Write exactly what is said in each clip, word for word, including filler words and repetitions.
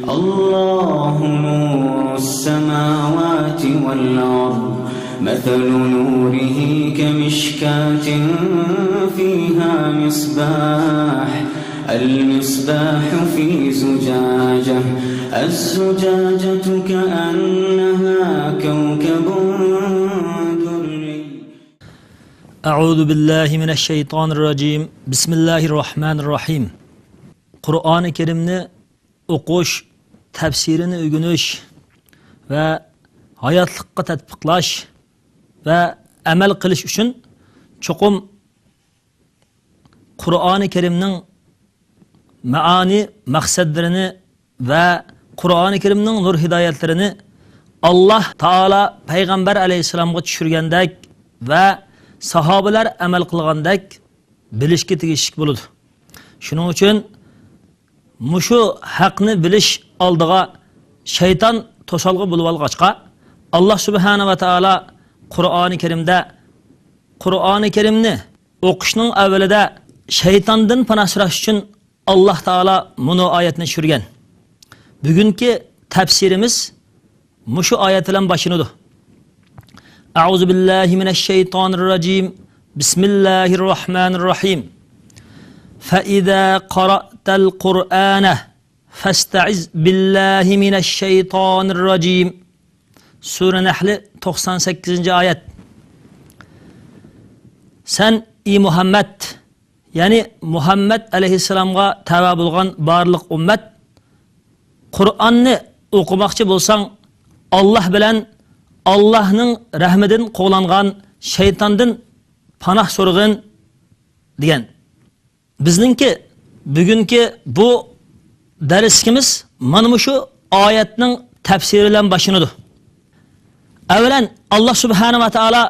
الله نور السماوات والأرض، مثل نوره كمشكاة فيها مصباح، المصباح في زجاجة، الزجاجة كأنها كوكب دري. أعوذ بالله من الشيطان الرجيم. بسم الله الرحمن الرحيم. قۇرئانى كەرىمنى ئوقۇش، تەپسىرىنى ئۆگىنىش ۋە ھاياتلىققا تەتبىقلاش ۋە ئەمەل قىلىش ئۈچۈن چوقۇم قۇرئانى كەرىمنىڭ مەئانى، مەقسەتلىرىنى ۋە قۇرئانى كەرىمنىڭ نۇر ھىدايەتلىرىنى ئاللاھ تائالا پەيغەمبەر ئەلەيھىسسالامغا چۈشۈرگەندەك ۋە ساھابىلەر ئەمەل قىلغاندەك بىلىشكە تېگىشلىك بولىدۇ. شۇنىڭ ئۈچۈن مۇشۇ ھەقنى بىلىش ئالدىغا شەيتان توسالغۇ بولۇۋالغاچقا، ئاللاھ سۇبھانە ۋە تائالا قۇرئانى كەرىمدە، قۇرئانى كەرىمنى ئوقۇشنىڭ ئەۋۋىلىدە شەيتاندىن پاناھ سوراش ئۈچۈن ئاللاھ تائالا مۇنۇ ئايەتنى چۈشۈرگەن. بۈگۈنكى تەپسىرىمىز مۇشۇ ئايەت بىلەن باشلىنىدۇ. أعوذ بالله من الشيطان الرجيم. بسم الله الرحمن الرحيم. فإذا قرأت القرآن فاستعذ بالله من الشيطان الرجيم. سۈرە نەھل، توقسان سەككىزىنچى ئايەت. سەن، ئى مۇھەممەد، يەنى مۇھەممەد ئەلەيھىسسالامغا تەۋە بولغان بارلىق ئۈممەت، قۇرئاننى ئوقۇماقچى بولساڭ، ئاللاھ بىلەن، ئاللاھنىڭ رەھمىدىن قوغلانغان شەيتاندىن پاناھ سورىغىن، دېگەن. بىزنىڭكى بۈگۈنكى بۇ دەرسلىكىمىز مانا مۇشۇ ئايەتنىڭ تەپسىرى بىلەن باشلىنىدۇ. ئەۋۋەلەن، ئاللاھ سۇبھانە ۋە تائالا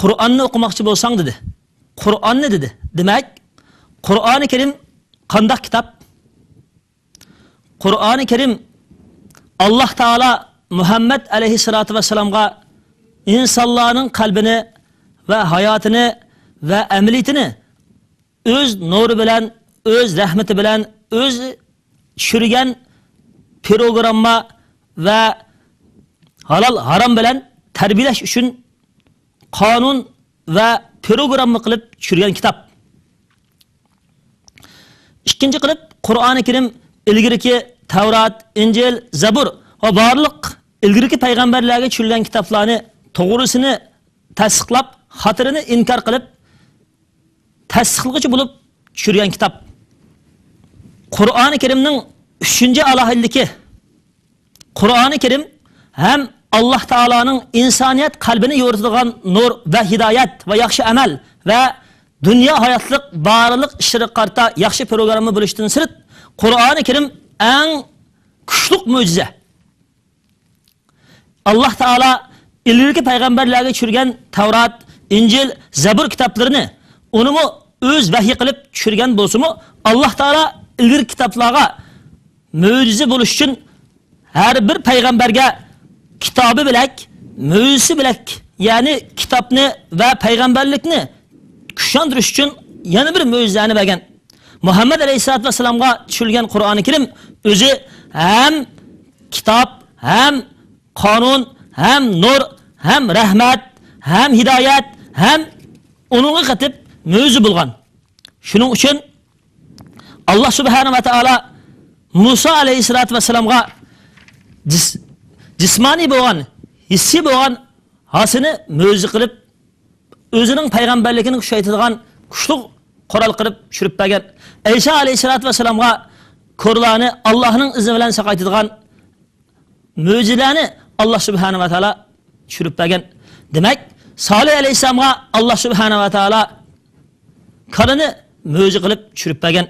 قۇرئاننى ئوقۇماقچى بولساڭ دېدى. قۇرئاننى دېدى. دېمەك، قۇرئانى كەرىم قانداق كىتاب؟ قۇرئانى كەرىم ئاللاھ تائالا مۇھەممەد ئەلەيھىسسالاتۇ ۋەسسالامغا ئىنسانلارنىڭ قەلبىنى ۋە ھاياتىنى ۋە ئەمەلىيىتىنى ئۆز نۇرى بىلەن، ئۆز رەھمىتى بىلەن، ئۆز چۈشۈرگەن پروگرامما ۋە ھالال ھارام بىلەن تەربىيەلەش ئۈچۈن قانۇن ۋە پروگرامما قىلىپ چۈشۈرگەن كىتاب. ئىككىنچى قىلىپ، قۇرئانى كەرىم ئىلگىرىكى تەۋرات، ئىنجىل، زەبۇر ۋە بارلىق ئىلگىرىكى پەيغەمبەرلەرگە چۈشۈرۈلگەن كىتابلارنى توغرىسىنى تەستىقلاپ، خاتىرىنى ئىنكار قىلىپ، تەستىقلىغۇچى بولۇپ چۈشۈرگەن كىتاب. قۇرئانى كەرىمنىڭ ئۈچىنچى ئالاھىدىلىكى، قۇرئانى كەرىم ھەم ئاللاھ تائالانىڭ ئىنسانىيەت قەلبىنى يورۇتىدىغان نۇر ۋە ھىدايەت ۋە ياخشى ئەمەل ۋە دۇنيا ھاياتلىق بارلىق ئىشلىرىغا قارىتا ياخشى پروگرامما بولۇشتىن سىرت، قۇرئانى كەرىم ئەڭ كۈچلۈك مۆجىزە. ئاللاھ تائالا ئىلگىرىكى پەيغەمبەرلەرگە چۈشۈرگەن تەۋرات، ئىنجىل، زەبۇر كىتابلىرىنى ئۇنىمۇ ئۆز ۋەھىي قىلىپ چۈشۈرگەن بولسىمۇ، ئاللاھ تائالا ئىلگىرىكى كىتابلارغا مۆجىزە بولۇش ئۈچۈن ھەر بىر پەيغەمبەرگە كىتابى بىلەك، مۆجىزىسى بىلەك، يەنى كىتابنى ۋە پەيغەمبەرلىكنى كۈچلەندۈرۈش ئۈچۈن يەنە بىر مۆجىزىلەرنى بەرگەن. مۇھەممەد ئەلەيھىسسالاتۇ ۋەسسالامغا چۈشۈرۈلگەن قۇرئانى كەرىم ئۆزى ھەم كىتاب، ھەم قانۇن، ھەم نۇر، ھەم رەھمەت، ھەم ھىدايەت، ھەم ئۇنىڭغا قېتىپ مۆجىزە بولغان. شۇنىڭ ئۈچۈن ئاللاھ سۇبھانە ۋە تائالا مۇسا ئەلەيھىسسالاتۇ ۋەسسالامغا جىس-، جىسمانىي بولغان، ھېسسىي بولغان ھاسىنى مۆجىزە قىلىپ، ئۆزىنىڭ پەيغەمبەرلىكىنى كۈچەيتىدىغان كۈچلۈك قورال قىلىپ چۈشۈرۈپ بەرگەن. ئەيسا ئەلەيھىسسالاتۇ ۋەسسالامغا كورلارنى ئاللاھنىڭ ئىزنى بىلەن ساقايتىدىغان مۆجىزىلەرنى ئاللاھ سۇبھانە ۋە تائالا چۈشۈرۈپ بەرگەن. دېمەك، سالىھ ئەلەيھىسسالامغا ئاللاھ سۇبھانە ۋە تائالا كالىنى مۆجىزە قىلىپ چۈشۈرۈپ بەرگەن.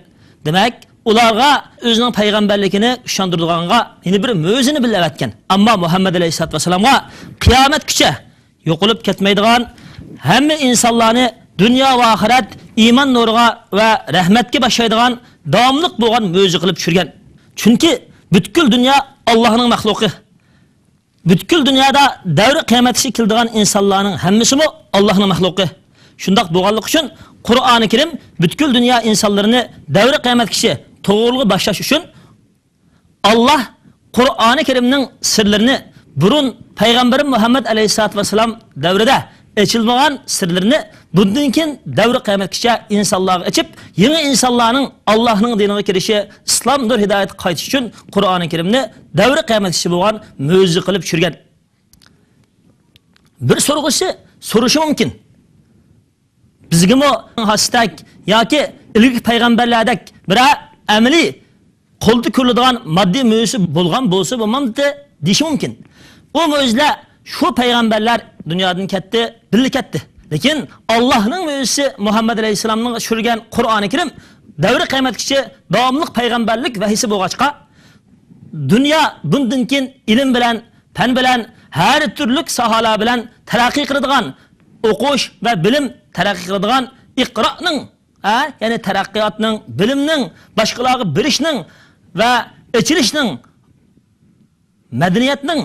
دېمەك، ئۇلارغا ئۆزىنىڭ پەيغەمبەرلىكىنى ئىشاندۇرىدىغانغا يەنە بىر مۆجىزىنى بىللە ئەۋەتكەن. ئەمما مۇھەممەد ئەلەيھىسسالاتۇ ۋەسسالامغا قىيامەتكىچە يوقىلىپ كەتمەيدىغان، ھەممە ئىنسانلارنى دۇنيا ۋە ئاخىرەت ئىمان نۇرىغا ۋە رەھمەتكە باشلايدىغان داۋاملىق بولغان مۆجىزە قىلىپ چۈشۈرگەن. چۈنكى پۈتكۈل دۇنيا ئاللاھنىڭ مەخلۇقى. پۈتكۈل دۇنيادا دەۋرى قىيامەتكىچە كېلىدىغان ئىنسانلارنىڭ ھەممىسىمۇ ئاللاھنىڭ مەخلۇقى. شۇنداق بولغانلىقى ئۈچۈن قۇرئانى كەرىم پۈتكۈل دۇنيا ئىنسانلىرىنى دەۋرى قىيامەتكىچە توغرىلىققا باشلاش ئۈچۈن ئاللاھ قۇرئانى كەرىمنىڭ سىرلىرىنى بۇرۇن پەيغەمبىرىم مۇھەممەد ئەلەيھىسسالاتۇ ۋەسسالام دەۋرىدە ئېچىلمىغان سىرلىرىنى بۇندىن كېيىن دەۋرى قىيامەتكىچە ئىنسانلارغا ئېچىپ، يېڭى ئىنسانلارنىڭ ئاللاھنىڭ دىنىغا كىرىشى، ئىسلام نۇر ھىدايەتكە قايتىشى ئۈچۈن قۇرئانى كەرىمنى دەۋرى قىيامەتكىچە بولغان مۆجىزە قىلىپ چۈشۈرگەن. بىر سورىغۇچى سورىشى مۇمكىن. بىزگىمۇ ھاسىتەك ياكى ئىلگىرىكى پەيغەمبەرلەردەك بىرەر ئەمەلىي قولدا كۆرۈلىدىغان ماددىي مۆجىزىسى بولغان بولسا بولمامدى دېيىشى مۇمكىن. ئۇ مۆجىزىلەر شۇ پەيغەمبەرلەر دۇنيادىن كەتتى، بىللە كەتتى. لېكىن ئاللاھنىڭ مۆجىزىسى مۇھەممەد ئەلەيھىسسالامنىڭ چۈشۈرگەن قۇرئانى كەرىم دەۋرى قىيامەتكىچە داۋاملىق پەيغەمبەرلىك ۋەھىيسى بولغاچقا، دۇنيا بۇندىن كېيىن ئىلىم بىلەن، پەن بىلەن، ھەر تۈرلۈك ساھەلەر بىلەن تەرەققىي قىلىدىغان، ئوقۇش ۋە بىلىم تەرەققىي قىلىدىغان ئىقرانىڭ، ھە، يەنى تەرەققىياتنىڭ، بىلىمنىڭ، باشقىلارغا بېرىشنىڭ ۋە ئېچىلىشنىڭ، مەدەنىيەتنىڭ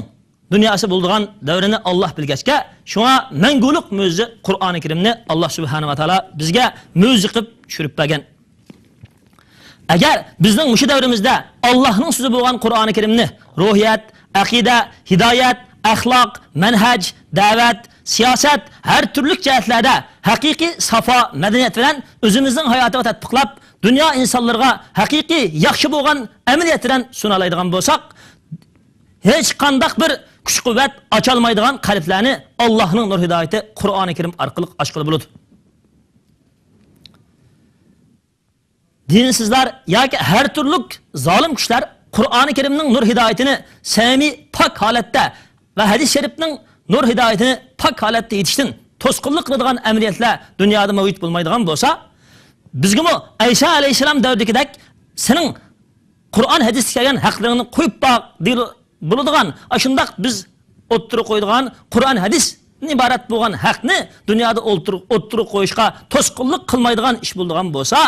دۇنياسى بولىدىغان دەۋرىنى ئاللاھ بىلگەچكە، شۇڭا مەڭگۈلۈك مۆجىزە قۇرئانى كەرىمنى ئاللاھ سۇبھانەھۇ ۋە تائالا بىزگە مۆجىزە قىلىپ چۈشۈرۈپ بەرگەن. ئەگەر بىزنىڭ مۇشۇ دەۋرىمىزدە ئاللاھنىڭ سۆزى بولغان قۇرئانى كەرىمنى روھىيەت، ئەقىدە، ھىدايەت، ئەخلاق، مەنھەج، دەۋەت، سىياسەت، ھەر تۈرلۈك جەھەتلەردە ھەقىقىي ساپا مەدەنىيەت بىلەن ئۆزىمىزنىڭ ھاياتىغا تەتبىقلاپ، دۇنيا ئىنسانلىرىغا ھەقىقىي ياخشى بولغان ئەمەلىيەت بىلەن سۇنالايدىغان بولساق، ھېچقانداق بىر كۈچ-قۇۋۋەت ئاچالمايدىغان قەلبلەرنى ئاللاھنىڭ نۇر ھىدايىتى قۇرئانى كەرىم ئارقىلىق ئاچقىلى بولىدۇ. دىنسىزلار ياكى ھەر تۈرلۈك زالىم كۈچلەر قۇرئانى كەرىمنىڭ نۇر ھىدايىتىنى سەمىمىي، پاك ھالەتتە ۋە ھەدىس شەرىپنىڭ نۇر ھىدايىتىنى پاك ھالەتتە يېتىشتىن توسقۇنلۇق قىلىدىغان ئەمەلىيەتلەر دۇنيادا مەۋجۇت بولمايدىغان بولسا، بىزگىمۇ ئەيسا ئەلەيھىسسالام دەۋرىدىكىدەك سېنىڭ قۇرئان ھەدىستە كەلگەن ھەقلىرىڭنى قويۇپ باق دېيىل-، بولىدىغان، ئاشۇنداق بىز ئوتتۇرىغا قويىدىغان قۇرئان ھەدىستىن ئىبارەت بولغان ھەقنى دۇنيادا ئولتۇر-، ئوتتۇرىغا قويۇشقا توسقۇنلۇق قىلمايدىغان ئىش بولىدىغان بولسا،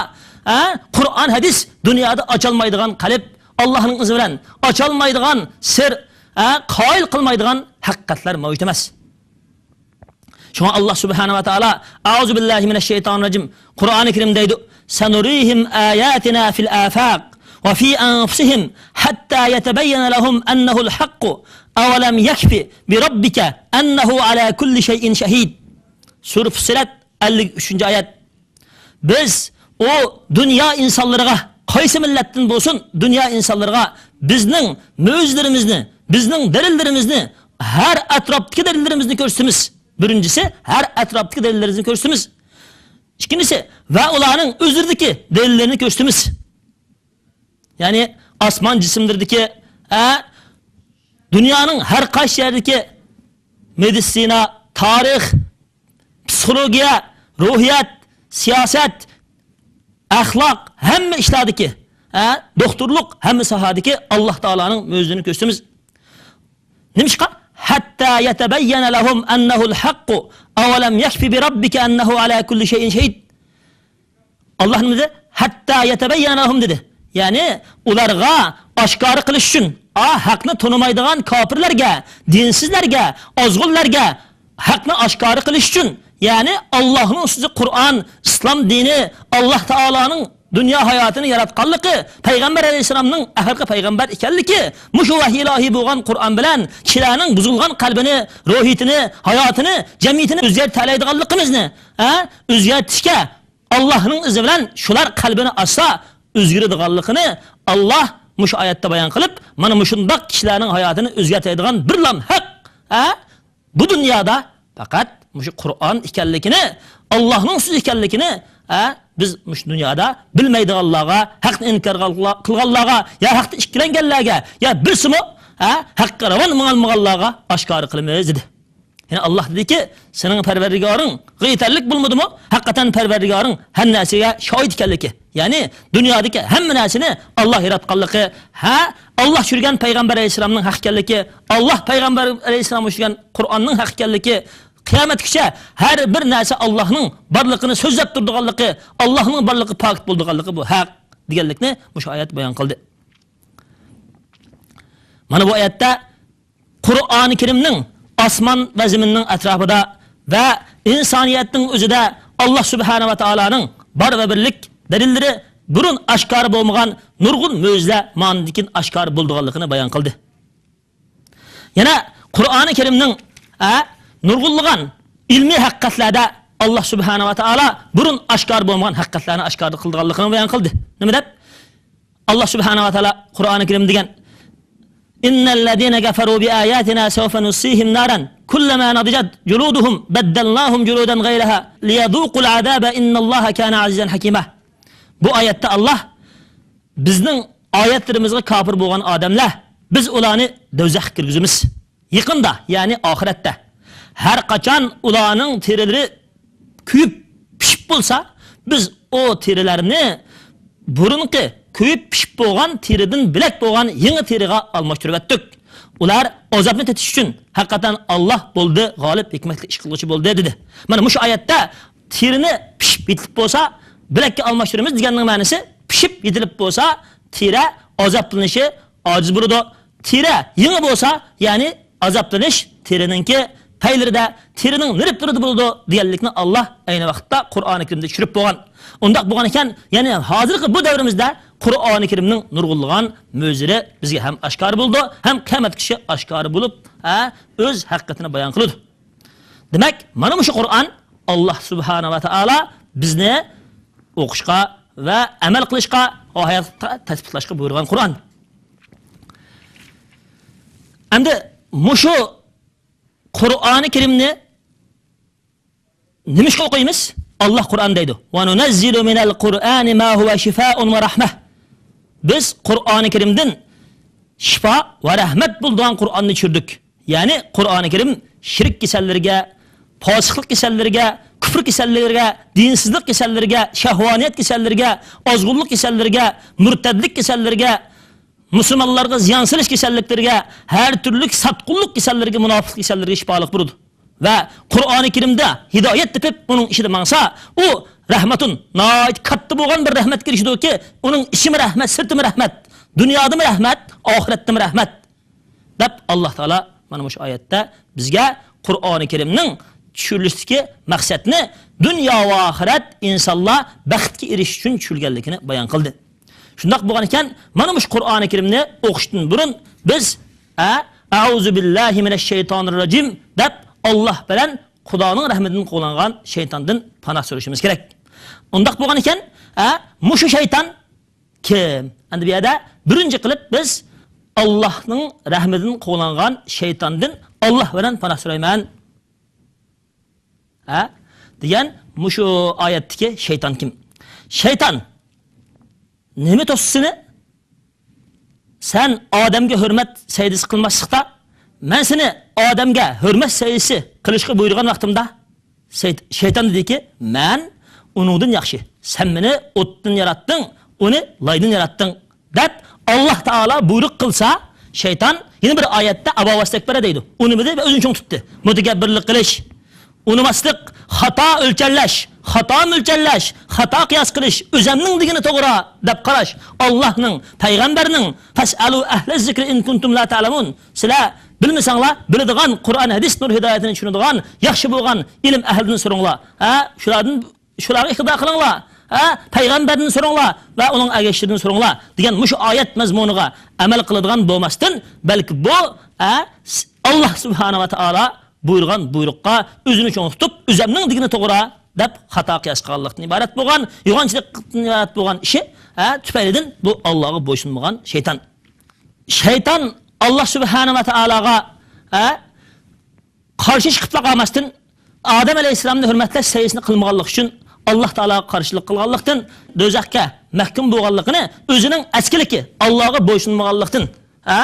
ھە، قۇرئان ھەدىس دۇنيادا ئاچالمايدىغان قەلب، ئاللاھنىڭ ئىزنى بىلەن ئاچالمايدىغان سىر، ھە، قايىل قىلمايدىغان ھەقىقەتلەر مەۋجۇت ئەمەس. شۇڭا ئاللاھ سۇبھانەھۇ ۋە تائالا، ئەئۇزۇ بىللاھى مىنەششەيتانىررەجىم، قۇرئانى كەرىم دەيدۇ، سەنۇرىھىم ئاياتىنا فىل ئافاق ۋە فى ئەنفۇسىھىم ھەتتا يەتەبەييەنە لەھۇم ئەننەھۇل ھەققۇ ئەۋەلەم يەكفى بىرەببىكە ئەننەھۇ ئەلا كۇللى شەيئىن شەھىد. سۈرە فۇسسىلەت، ئەللىك ئۈچىنچى ئايەت. بىز ئۇ دۇنيا ئىنسانلىرىغا، قايسى مىللەتتىن بولسۇن، دۇنيا ئىنسانلىرىغا بىزنىڭ مۆجىزىلىرىمىزنى، بىزنىڭ دەلىللىرىمىزنى، ھەر ئەتراپتىكى دەلىللىرىمىزنى كۆرسىتىمىز. بىرىنچىسى، ھەر ئەتراپتىكى دەلىللىرىمىزنى كۆرسىتىمىز. ئىككىنچىسى، ۋە ئۇلارنىڭ ئۆزلىرىدىكى دەلىللىرىنى كۆرسىتىمىز. يەنى ئاسمان جىسىملىرىدىكى، ھە، دۇنيانىڭ ھەر قايسى يەردىكى مېدىتسىنا، تارىخ، پسىخولوگىيە، روھىيەت، سىياسەت، ئەخلاق، ھەممە ئىشلاردىكى، ھە، دوختۇرلۇق، ھەممە ساھەدىكى ئاللاھ تائالانىڭ مۆجىزىنى كۆرسىتىمىز. نېمىشقا؟ ھەتتا يەتەبەييەنە لەھۇم ئەننەھۇل ھەققۇ ئەۋەلەم يەكفى بىرەببىكە ئەننەھۇ ئەلا كۇللى شەيئىن شەھىد. ئاللاھ نېمە دېدى؟ ھەتتا يەتەبەييەنە لەھۇم دېدى. يەنى ئۇلارغا ئاشكارا قىلىش ئۈچۈن، ئا، ھەقنى تونۇمايدىغان كاپىرلارغا، دىنسىزلارغا، ئازغۇنلارغا ھەقنى ئاشكارا قىلىش ئۈچۈن، يەنى ئاللاھنىڭ سۆزى قۇرئان، ئىسلام دىنى، ئاللاھ تائالانىڭ دۇنيا ھاياتىنى ياراتقانلىقى، پەيغەمبەر ئەلەيھىسسالامنىڭ ئاخىرقى پەيغەمبەر ئىكەنلىكى، مۇشۇ ۋەھىي ئىلاھىي بولغان قۇرئان بىلەن كىشىلەرنىڭ بۇزۇلغان قەلبىنى، روھىيىتىنى، ھاياتىنى، جەمئىيىتىنى ئۆزگەرتەلەيدىغانلىقىمىزنى، ھە، ئۆزگەرتىشكە ئاللاھنىڭ ئىزنى بىلەن شۇلار قەلبىنى ئاچسا ئۆزگىرىدىغانلىقىنى ئاللاھ مۇشۇ ئايەتتە بايان قىلىپ، مانا مۇشۇنداق كىشىلەرنىڭ ھاياتىنى ئۆزگەرتەلەيدىغان بىرلا ھەق، ھە، بۇ دۇنيادا پەقەت مۇشۇ قۇرئان ئىكەنلىكىنى، ئاللاھنىڭ سۆزى ئىكەنلىكىنى، ھە، بىز مۇشۇ دۇنيادا بىلمەيدىغانلارغا، ھەقنى ئىنكار قىلغانلارغا، يا ھەقتە ئىككىلەنگەنلەرگە، يا بىرسىمۇ، ھە، ھەققە راۋان ماڭالمىغانلارغا ئاشكارا قىلىمىز دېدى. يەنى ئاللاھ دېدىكى، سېنىڭ پەرۋەردىگارىڭغا يېتەرلىك بولمىدىمۇ؟ ھەقىقەتەن پەرۋەردىگارىڭ ھەر نەرسىگە شاھىت ئىكەنلىكى. يەنى دۇنيادىكى ھەممە نەرسىنى ئاللاھ ياراتقانلىقى، ھە، ئاللاھ چۈشۈرگەن پەيغەمبەر ئەلەيھىسسالامنىڭ ھەق ئىكەنلىكى، ئاللاھ پەيغەمبەر ئەلەيھىسسالام چۈشۈرگەن قۇرئاننىڭ ھەق ئىكەنلىكى، قىيامەتكىچە ھەر بىر نەرسە ئاللاھنىڭ بارلىقىنى سۆزلەپ تۇرىدىغانلىقى، ئاللاھنىڭ بارلىقى پاكىت بولىدىغانلىقى بۇ ھەق دېگەنلىكنى مۇشۇ ئايەت بايان قىلدى. مانا بۇ ئايەتتە قۇرئانى كەرىمنىڭ ئاسمان ۋە زېمىننىڭ ئەتراپىدا ۋە ئىنسانىيەتنىڭ ئۆزىدە ئاللاھ سۇبھانەھۇ ۋە تائالانىڭ بار ۋە بىرلىك دەلىللىرى بۇرۇن ئاشكارا بولمىغان نۇرغۇن مۆجىزىلەر ماندىن كېيىن ئاشكارا بولىدىغانلىقىنى بايان قىلدى. يەنە قۇرئانى كەرىمنىڭ، ئە، نۇرغۇنلىغان ئىلمىي ھەقىقەتلەردە ئاللا سۇبھانەھۇ ۋە تائالا بۇرۇن ئاشكارا بولمىغان ھەقىقەتلەرنى ئاشكارا قىلىدىغانلىقىنى بايان قىلدى. نېمە دەپ؟ ئاللا سۇبھانەھۇ ۋە تائالا قۇرئانى كەرىمدە دېگەن، إن الذين كفروا بآياتنا سوف نصليهم نارا كلما نضجت جلودهم بدلناهم جلودا غيرها ليذوقوا العذاب إن الله كان عزيزا حكيما. بۇ ئايەتتە ئاللا، بىزنىڭ ئايەتلىرىمىزگە كاپىر بولغان ئادەملەر، بىز ئۇلارنى دوزاخقا كىرگۈزىمىز. يېقىندا، يەنى ئاخىرەتتە. ھەر قاچان ئۇلارنىڭ تېرىلىرى كۆيۈپ پىشىپ بولسا، بىز ئۇ تېرىلەرنى بۇرۇنقى كۆيۈپ پىشىپ بولغان تېرىدىن بۆلەك بولغان يېڭى تېرىغا ئالماشتۇرۇۋەتتۇق. ئۇلار ئازابنى تېتىش ئۈچۈن، ھەقىقەتەن ئاللا بولدى، غالىب، ھېكمەتلىك ئىش قىلغۇچى بولدى، دېدى. مانا مۇشۇ ئايەتتە تېرىنى پىشىپ يېتىلىپ بولسا، بۆلەككە ئالماشتۇرىمىز دېگەننىڭ مەنىسى، پىشىپ يېتىلىپ بولسا، تېرە ئازابلىنىشى ئاجىز بولىدۇ. تېرە يېڭى بولسا، يەنى ئازابلىنىش تېرىنىڭكى پەيلىرىدە، تېرىنىڭ نېرىپلىرىدا بولىدۇ دېگەنلىكنى ئاللا ئەينى ۋاقىتتا قۇرئانى كەرىمدە چۈشۈرۈپ بولغان. ئۇنداق بولغان ئىكەن، يەنى ھازىرقى بۇ دەۋرىمىزدە قۇرئانى كەرىمنىڭ نۇرغۇنلىغان مۆجىزىلىرى بىزگە ھەم ئاشكارا بولىدۇ، ھەم قىيامەت كۈنى ئاشكارا بولۇپ، ھە، ئۆز ھەقىقىتىنى بايان قىلىدۇ. دېمەك، مانا مۇشۇ قۇرئان ئاللا سۇبھانەھۇ ۋە تائالا بىزنى ئوقۇشقا ۋە ئەمەل قىلىشقا، ھاياتتا تەتبىقلاشقا بۇيرۇغان قۇرئان. ئەمدى مۇشۇ قۇرئانى كەرىمنى نېمىشقا ئوقۇيمىز؟ ئاللا قۇرئان دەيدۇ، وننزل من القرآن ما هو شفاء ورحمة. بىز قۇرئانى كەرىمدىن شىپا ۋە رەھمەت بولىدىغان قۇرئاننى چۈشۈردۇق. يەنى قۇرئانى كەرىم شىرك كېسەللىرىگە، پاسىقلىق كېسەللىرىگە، كۇفر كېسەللىرىگە، دىنسىزلىق كېسەللىرىگە، شەھۋانىيەت كېسەللىرىگە، ئازغۇنلۇق كېسەللىرىگە، مۇرتەتلىك كېسەللىرىگە، مۇسۇلمانلارغا زىيان سېلىش كېسەللىكلىرىگە، ھەر تۈرلۈك ساتقۇنلۇق كېسەللىرىگە، مۇناپىقلىق كېسەللىرىگە شىپالىق بولىدۇ. ۋە قۇرئانى كەرىمدە ھىدايەت تېپىپ، ئۇنىڭ ئىچىدە ماڭسا، ئۇ رەھمەتۇن، ناھايىتى كاتتا بولغان بىر رەھمەتكە ئېرىشىدۇكى، ئۇنىڭ ئىچىمۇ رەھمەت، سىرتىمۇ رەھمەت، دۇنيادىمۇ رەھمەت، ئاخىرەتتىمۇ رەھمەت، دەپ ئاللا تائالا مانا مۇشۇ ئايەتتە بىزگە قۇرئانى كەرىمنىڭ چۈشۈرۈلۈشتىكى مەقسەتنى، دۇنيا ۋە ئاخىرەت ئىنسانلار بەختكە ئېرىشىش ئۈچۈن چۈشۈرۈلگەنلىكىنى بايان قىلدى. شۇنداق بولغان ئىكەن، مانا مۇشۇ قۇرئانى كەرىمنى ئوقۇشتىن بۇرۇن بىز، ئە، «ئەئۇزۇ بىللاھى مىنەششەيتانىر راجىم» دەپ، ئاللا بىلەن خۇدانىڭ رەھمىتىدىن قوغلانغان شەيتاندىن پاناھ سورىشىمىز كېرەك. ئۇنداق بولغان ئىكەن، ئە، مۇشۇ شەيتان كىم؟ ئەمدى بۇ يەردە بىرىنچى قىلىپ بىز ئاللانىڭ رەھمىتىدىن قوغلانغان شەيتاندىن ئاللا بىلەن پاناھ سورايمەن. ھە؟ دېگەن مۇشۇ ئايەتتىكى شەيتان كىم؟ شەيتان نېمە توسسا سېنى؟ سەن ئادەمگە ھۆرمەت سەجدىسى قىلماسلىقتا، مەن سېنى ئادەمگە ھۆرمەت سەجدىسى قىلىشقا بۇيرۇغان ۋاقتىمدا، شەيت-، شەيتان دېدىكى، مەن ئۇنىڭدىن ياخشى. سەن مېنى ئوتتىن ياراتتىڭ، ئۇنى لايدىن ياراتتىڭ، دەپ ئاللا تائالا بۇيرۇق قىلسا، شەيتان يەنە بىر ئايەتتە ئابا ۋاستەكبەرە دەيدۇ. ئۇنىمىدى ۋە ئۆزىنى چوڭ تۇتتى. مۇتەكەببىرلىك قىلىش، ئۇنىماسلىق، خاتا ئۆلچەرلەش، خاتا مۆلچەرلەش، خاتا قىياس قىلىش، ئۆزەمنىڭ دېگىنى توغرا دەپ قاراش، ئاللانىڭ، پەيغەمبەرنىڭ، فاسئەلۇ ئەھلە زىكرى ئىن كۇنتۇم لا تەئلەمۇن، سىلەر بىلمىسەڭلار، بىلىدىغان، قۇرئان، ھەدىس، نۇر ھىدايىتىنى چۈشىنىدىغان، ياخشى بولغان ئىلىم ئەھلىدىن سورىڭلار. ھە، شۇلاردىن، شۇلارغا ئىقتىدا قىلىڭلار. ھە، پەيغەمبەردىن سورىڭلار ۋە ئۇنىڭ ئەگەشلىرىدىن سورىڭلار، دېگەن مۇشۇ ئايەت مەزمۇنىغا ئەمەل قىلىدىغان بولماستىن، بەلكى بۇ، ھە، ئاللا سۇبھانەھۇ ۋە تائالا بۇيرۇغان بۇيرۇققا ئۆزىنى چوڭ تۇتۇپ، ئۆزەمنىڭ دېگىنى توغرا دەپ خاتا قىياس قىلغانلىقتىن ئىبارەت بولغان، يوغانچىلىقتىن ئىبارەت بولغان ئىشى، ھە، تۈپەيلىدىن بۇ ئاللاغا بويسۇنمىغان شەيتان. شەيتان ئاللا سۇبھانەھۇ ۋە تائالاغا، ھە، قارشى چىقىپلا قالماستىن، ئادەم ئەلەيھىسسالامنى ھۆرمەتلەش سەجدىسىنى قىلمىغانلىقى ئۈچۈن، ئاللا تائالاغا قارشىلىق قىلغانلىقتىن، دوزاخقا مەھكۇم بولغانلىقىنى، ئۆزىنىڭ ئەسكىلىكى، ئاللاغا بويسۇنمىغانلىقتىن، ھە،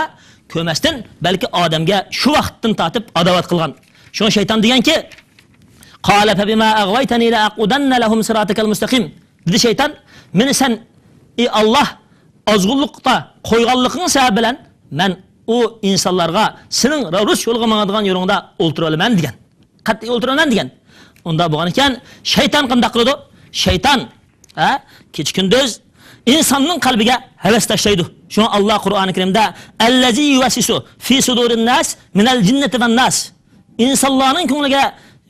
كۆرمەستىن، بەلكى ئادەمگە شۇ ۋاقىتتىن تارتىپ ئاداۋەت قىلغان. شۇڭا شەيتان دېگەنكى، قال فبما أغويتني لأقعدن لهم صراطك المستقيم. دېدى شەيتان، مېنى سەن، ئى ئاللا، ئازغۇنلۇقتا قويغانلىقىڭ سەۋەبى بىلەن مەن ئۇ ئىنسانلارغا سېنىڭ راۋۇرۇس يولغا ماڭىدىغان يولۇڭدا ئولتۇرۇۋالىمەن دېگەن. قەتئىي ئولتۇرۇۋالىمەن دېگەن. ئۇنداق بولغان ئىكەن، شەيتان قانداق قىلىدۇ؟ شەيتان، ھە، كېچە-كۈندۈز ئىنساننىڭ قەلبىگە ھەۋەس تاشلايدۇ. شۇڭا ئاللا قۇرئانى كەرىمدە، الذي يوسوس في صدور الناس من الجنة والناس. ئىنسانلارنىڭ كۆڭلىگە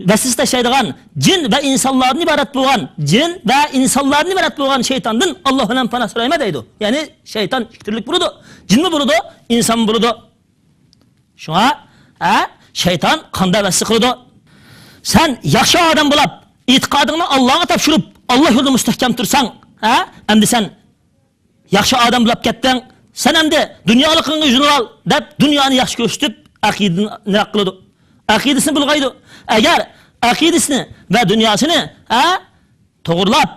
ۋەسۋەسە تاشلايدىغان جىن ۋە ئىنسانلاردىن ئىبارەت بولغان، جىن ۋە ئىنسانلاردىن ئىبارەت بولغان شەيتاندىن ئاللا بىلەن پاناھ سورايمەن دەيدۇ. يەنى شەيتان ئىككى تۈرلۈك بولىدۇ. جىنمۇ بولىدۇ، ئىنسانمۇ بولىدۇ. شۇڭا، ھە، شەيتان قانداق ۋەسۋەسە قىلىدۇ؟ سەن ياخشى ئادەم بولاپ، ئېتىقادىڭنى ئاللاغا تاپشۇرۇپ، ئاللا يولىدا مۇستەھكەم تۇرساڭ، ھە، ئەمدى سەن ياخشى ئادەم بولاپ كەتتىڭ، سەن ئەمدى دۇنيالىقىڭغا يۈزلىنىۋال دەپ، دۇنيانى ياخشى كۆرسىتىپ، ئەقىدىنى نېرەق قىلىدۇ. ئەقىدىسىنى بۇلغايدۇ. ئەگەر ئەقىدىسىنى ۋە دۇنياسىنى، ھە، توغرىلاپ،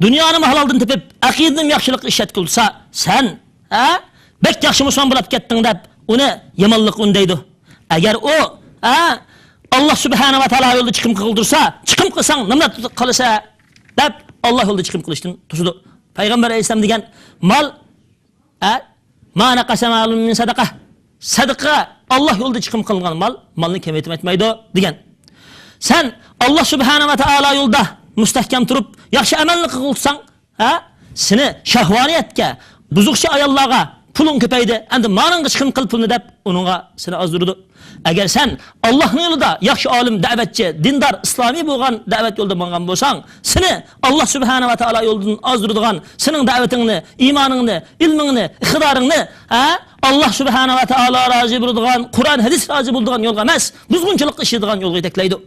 دۇنيانىمۇ ھالالدىن تېپىپ، ئەقىدىنىمۇ ياخشىلىققا ئىشلەتكىلى تۇرسا، سەن، ھە، بەك ياخشى مۇسۇلمان بولاپ كەتتىڭ دەپ، ئۇنى يامانلىققا ئۈندەيدۇ. ئەگەر ئۇ، ھە، ئاللا سۇبھانە ۋە تائالا يولىدا چىقىم قىلغىلى تۇرسا، چىقىم قىلساڭ نېمە قىلىسەن دەپ، ئاللا يولىدا چىقىم قىلىشتىن توسىدۇ. پەيغەمبەر ئەلەيھىسسالام دېگەن، مال، ھە، ما نەقەسە مالۇن مىن سەدەقە. سەدىقە، ئاللا يولىدا چىقىم قىلىنغان مال، مالنى كېمەيتمەيدۇ دېگەن. سەن ئاللا سۇبھانە ۋە تائالا يولىدا مۇستەھكەم تۇرۇپ، ياخشى ئەمەلنى قىلغۇلساڭ، ھە، سېنى شەھۋانىيەتكە، بۇزۇقچى ئاياللارغا پۇلۇڭ كۆپەيدى، ئەمدى مانىڭغا چىقىم قىل پۇلنى دەپ، ئۇنىڭغا سېنى ئازدۇرىدۇ. ئەگەر سەن ئاللانىڭ يولىدا ياخشى ئالىم، دەۋەتچى، دىندار، ئىسلامىي بولغان دەۋەت يولىدا ماڭغان بولساڭ، سېنى ئاللا سۇبھانە ۋە تائالا يولىدىن ئازدۇرىدىغان، سېنىڭ دەۋىتىڭنى، ئىمانىڭنى، ئىلمىڭنى، ئىقتىدارىڭنى، ھە، ئاللا سۇبھانە ۋە تائالا رازى بولىدىغان، قۇرئان، ھەدىس رازى بولىدىغان يولغا ئەمەس، بۇزغۇنچىلىققا ئىشلەيدىغان يولغا يېتەكلەيدۇ.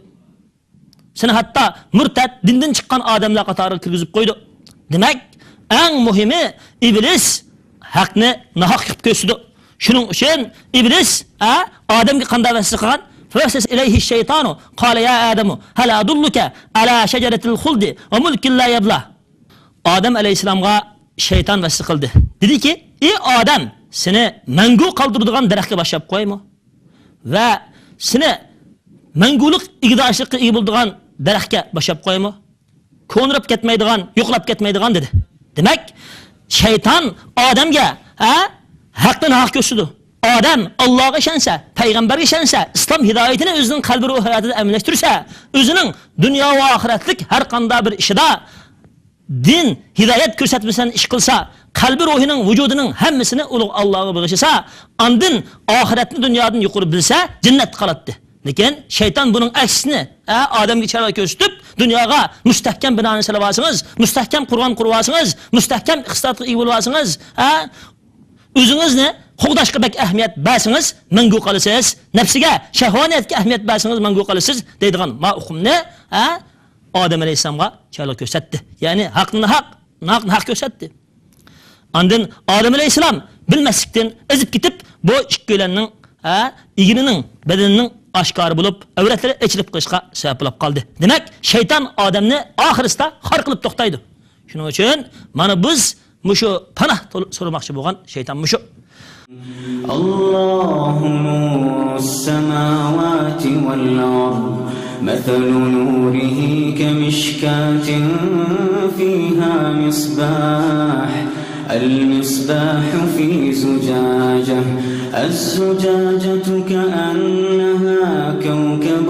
سېنى ھەتتا مۇرتەت، دىندىن چىققان ئادەملەر قاتارىغا كىرگۈزۈپ قويىدۇ. دېمەك، ئەڭ مۇھىمى، ئىبلىس ھەقنى ناھەق قىلىپ كۆرسىتىدۇ. شۇنىڭ ئۈچۈن ئىبلىس، ئە، ئادەمگە قانداق ۋەسۋەسە قىلغان؟ فوسۋەسۋەسە ئىلەيھىش شەيتانۇ، قالە يا ئادەمۇ، ھەل ئەدۇللۇكە ئەلا شەجەرەتىل خۇلدى ۋە مۇلكىن لا يەبلا. ئادەم ئەلەيھىسسالامغا شەيتان ۋەسۋەسە قىلدى. دېدىكى، ئى ئادەم، سېنى مەڭگۈ قالدۇرىدىغان دەرەخكە باشلاپ قويايمۇ؟ ۋە سېنى مەڭگۈلۈك ئىگىدارچىلىققا ئىگە بولىدىغان دەرەخكە باشلاپ قويايمۇ؟ كونىراپ كەتمەيدىغان، يوقىلاپ كەتمەيدىغان، دېدى. دېمەك، شەيتان ئادەمگە، ھە، ھەقنى ناھەق كۆرسىتىدۇ. ئادەم ئاللاغا ئىشەنسە، پەيغەمبەرگە ئىشەنسە، ئىسلام ھىدايىتىنى ئۆزىنىڭ قەلبى روھىي ھاياتىدا ئەمەلىيلەشتۈرسە، ئۆزىنىڭ دۇنيا ۋە ئاخىرەتلىك ھەر قانداق بىر ئىشىدا دىن، ھىدايەت كۆرسەتمىسىدىن ئىش قىلسا، قەلبى روھىنىڭ، ۋۇجۇدىنىڭ ھەممىسىنى ئۇلۇغ ئاللاغا بېغىشلىسا، ئاندىن ئاخىرەتنى دۇنيادىن يۇقىرى بىلسە، جەننەتتە قالاتتى. لېكىن شەيتان بۇنىڭ ئەكسىنى، ھە، ئادەمگە چىرايلىق كۆرسىتىپ، دۇنياغا مۇستەھكەم بىنانى سېلىۋالسىڭىز، مۇستەھكەم قورغان قۇرۇۋالسىڭىز، مۇستەھكەم ئىقتىسادقا ئىگە بولۇۋالسىڭىز، ھە، ئۆزىڭىزنى قوغداشقا بەك ئەھمىيەت بەرسىڭىز، مەڭگۈ قالىسىز. نەپسىگە، شەھۋانىيەتكە ئەھمىيەت بەرسىڭىز، مەڭگۈ قالىسىز، دەيدىغان ما ئۇقۇمنى، ھە، ئادەم ئەلەيھىسسالامغا چىرايلىق كۆرسەتتى. يەنى ھەقنى ناھەق، ناھەقنى ھەق كۆرسەتتى. ئاندىن ئادەم ئەلەيھىسسالام بىلمەسلىكتىن ئېزىپ كېتىپ، بۇ ئىككىيلەننىڭ، ھە، ئېگىنىنىڭ، بەدىنىنىڭ ئاشكارا بولۇپ، ئەۋرەتلىرى ئېچىلىپ قېلىشقا سەۋەب بولۇپ قالدى. دېمەك، شەيتان ئادەمنى ئاخىرسىدا خار قىلىپ توختايدۇ. شۇنىڭ ئۈچۈن مانا بىز مۇشۇ پاناھ تول-، سورىماقچى بولغان شەيتان مۇشۇ. الله نور السماوات والأرض، مثل نوره كمشكاة فيها مصباح، المصباح في زجاجة، الزجاجة كأنها كوكب